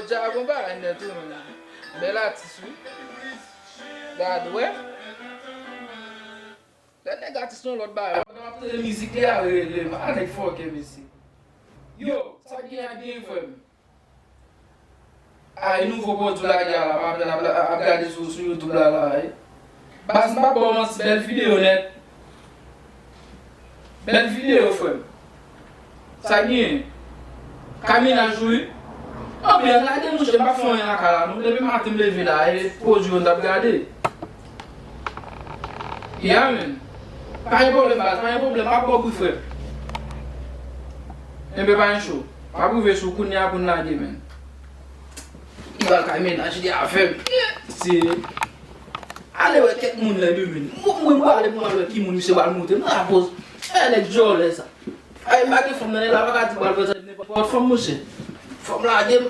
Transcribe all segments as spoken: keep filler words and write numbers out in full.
Dja gon bagay nèt wi, men. Bèl atis wi. Gad wè. Lè nèg atis se yon lòt bagay. Pandan m ap tande mizik li a rele m. A nèg fòkè mesye. Yo, sa k gen a gen frè m. Ay, nouvo pwodui w lage a la, m ap, ap, ap gade sou, sou YouTube la, la, wi. Baz, m pa ba w manti, bèl videyo nèt. Bèl videyo, frè m. Sa k genyen? Kay mennaj ou, wi. Anben, lage, monchè, m pa fè anyen lakay la, non. Depi maten m leve la, e pwodui yo m t ap gade. Ya, men. Pa gen pwoblèm, baz, pa gen pwoblèm, m ap ba w bri, frè m. Enben, pa gen cho. M ap rive sou kounya pou n lage, men. Li pral kay mennaj li avè m. Se ale wè kèk moun lè demen. Mwen, mwen, mwen ale pou m al wè ki moun misye pral montre. Mwen la poz. E nèg djòlè sa. Ay, m pa gen fanm nan, nèg la pa ka di m pral prezante nenpòt fanm, monchè. Fò m lage m.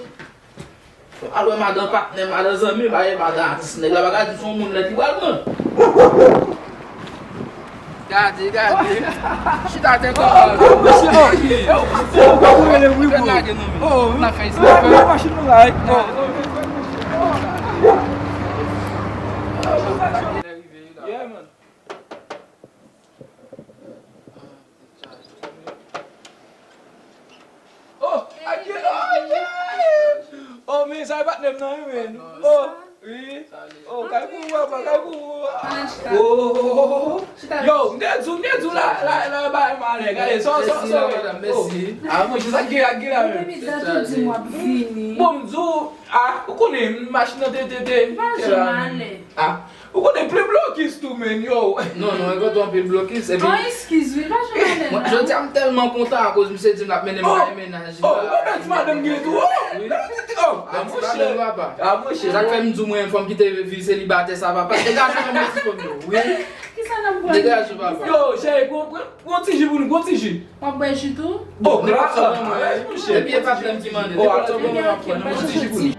Fò m al wè madan patnè m, madan zanmi m, pa gen madan atis. Nèg la pa ka di m se yon moun nèt li pral pran. Gade, gade. Chita tèt anba. Oh, oh, mesye, oh. Yo, yo, yo, yo, yo, yo. Fè lage non, men. Oh, nan fè sa. Oh, machin nou la, eh. Oh. Yeah, man. Oh, a gen, oh, a gen. Oh, men sa e patnè m nan, wi, men. Oh, wi. Oh, kay pou ou, papa, kay pou ou. Oh, oh, oh, oh, oh. Yo, m te di w, m te di w la, la, la, bay malè. Gade, so, so, so. Mèsi, madam, mèsi. Ah, monchè, sa k gen, sa k gen la, men. Bon, m di w, ah, ou konnen, machin nan te, te, te. Pa janm ale. Ah, ou konnen plen blokis tou, men, yo. Non, non, e kontan anpil blokis. Epi, oh, eskiz, wi, pa janm ale. Mwen, jodi a, m tèlman kontan akoz misye di m l ap mennen m kay mennaj li. Oh, oh, bon, bèl ti madanm gen tou. Oh, wi. Oh, ah, monchè. Ah, monchè. Sa k fè m di w mwen, fò m kite vi selibatè sa, papa. Degaje w, mwen, ti fanm yo, wi. Kisa n ap pran? Degaje w, papa. Yo, cheri, pran, pran, pran ti ji pou nou, pran ti ji. W ap bwè ji tou? Oh, nenpòt sa w ban mwen. Epi e pa tèm ki mande. Nenpòt sa w ban mwen, m ap pran. Nenpòt ti ji pou nou.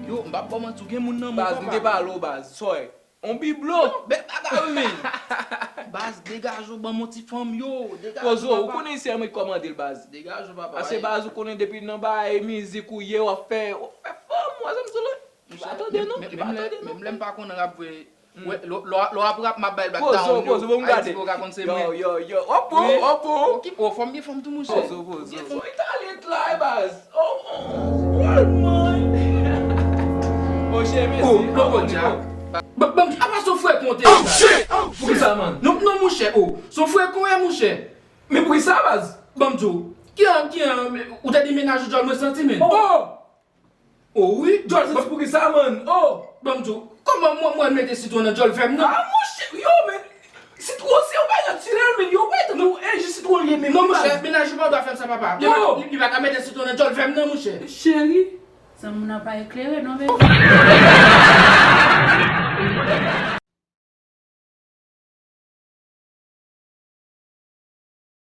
Yo, m p ap ba w manti, w gen moun nan men w, papa. Baz, m te pale w, baz. Sòy. On biblo. Bèl bagay, wi, men. Baz, degaje w, ban m on ti fanm, yo. Degaje w, papa. Pozo, ou konnen se mwen ki kòmande l, baz. Degaje w, papa. Ase, baz, ou konnen depi nan bagay mizik ou ye, w ap fè, w ap fè fanm, w ap fè m sou lè. M pa tande, non. M pa tande, non. Menm lè m pa konnen rap vre, wè, lò, lò, lò ap rap, m ap bay l back down, yo. Pozo, pozo, bon, m gade. Ayiti, ou ka konn se mwen. Yo, yo, yo. Opo, opo. Ki, o, fanm gen fanm tou, monchè. Pozo, pozo. Gen fanm. Italyen t la, e baz. Oh, oh, oh, man. Oh, chè, mèsi. Oh, non, bon, Jack. Ban, ban, apa son frè konte. Oh, shit! Oh, shit! Poukisa, man? Non, non, monchè, oh. Son frè konye, monchè. Men poukisa, baz? Ban m di w. Ki an, ki an, ou te di mennaj ou djòl, mwen santi, men. Oh! Oh, wi, djòl, se poukisa, man? Oh! Ban m di w. Kòman mwen, mwen mete sitwon nan djòl vè m nan? Ah, monchè, yo, men. Sitwon se yon bagay natirèl, men yo pa tankou enji sitwon li ye, men. Non, monchè, mennaj ou pa dwe fè m sa, papa. Li pa, li, li pa ka mete sitwon nan djòl vè m nan, monchè. Cheri. Sa moun nan pa eklere, non, men.